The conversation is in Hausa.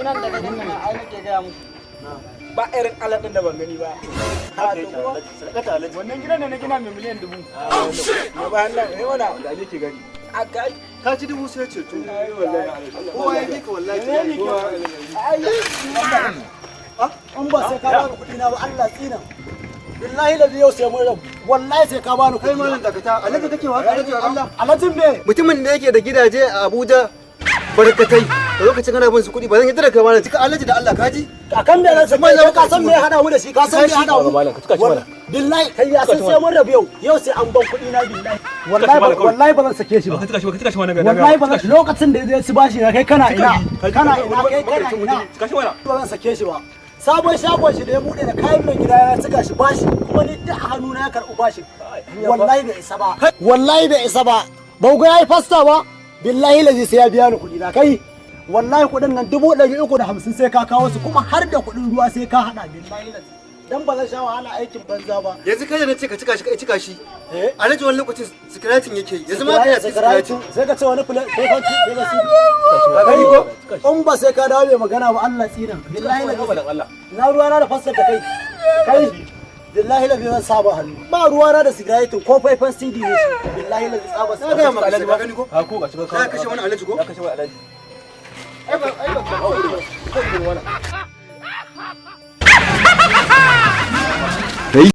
Ni nan daga nan na ai nake gaya muku. Ba irin aladin da ban gani ba. Haka yake, Alhaji. Sadakata, Alhaji. Wannan gidan da na gina mai miliyan 1000. Na bayan nan, eh wana Da ake gani. A kai. Ka ci dubu sai ceto. Ai wallahi, Alhaji. Kowa ya bi ka, wallahi. Ai. In ba sai ka bani kuɗi na ba, Allah tsina. Billahi lazi yau sai mun rabu. Wallahi sai ka bani Kai kuɗi. malam, dakata. Alhaji kake wa Alhaji Allah. Alhajin me? Mutumin da yake da gidaje a Abuja barkatai, da lokacin kana bin su kuɗi, ba zan yi da kai malam. Cika Alhaji da Allah, kaji. Akan me zan sake? Ka san me ya hada mu da shi? Ka san me ya hada mu? Malam, ka cika shi mana. Billahi kai ya san sai mun rabu yau. Yau sai an ban kuɗi na, billahi. Wallahi wallahi ba zan sake shi ba. Ka cika shi, ka cika shi mana. Wallahi ba zan. Lokacin da ya ci bashi na, kai kana ina? Kana ina kai? Kana ina? Cika shi mana. Ba zan sake shi ba. Sabon shagon shi da ya bude da kayan mai gida ya cika shi bashi, kuma ni duk a hannuna ya karɓi bashi. Wallahi bai isa ba, wallahi bai isa ba. Ba ga yayi fasta ba? Billahi lazi sai ya biya ni kuɗi na. Kai, wallahi kuɗin nan 350,000 sai ka kawo su, kuma har da kuɗin ruwa sai ka haɗa. Billahi lazi dan ba zan sha wahala aikin banza ba. Yanzu kai da na ce ka cika shi, ka cika shi. Eh. Alhaji wani lokacin sikiratin yake yi. Yanzu ma kai cikin sikiratin. Sai ka ce wani faifan sai Ka gani ko? In ba sai ka dawo mai magana ba, Allah tsina. Billahi lazi Allah. Na ruwana da fassar da kai. Kai, billahi lazi zan saba hannu. Ba ruwana da sigaratin ko faifan CD ne shi. Billahi lazi tsaba. Na gaya maka sai ka gani ko? Ha ko ga shi ka. Ka kashe wani Alhaji ko? Ya kashe wani Alhaji. Ai ba ai ba. Kai.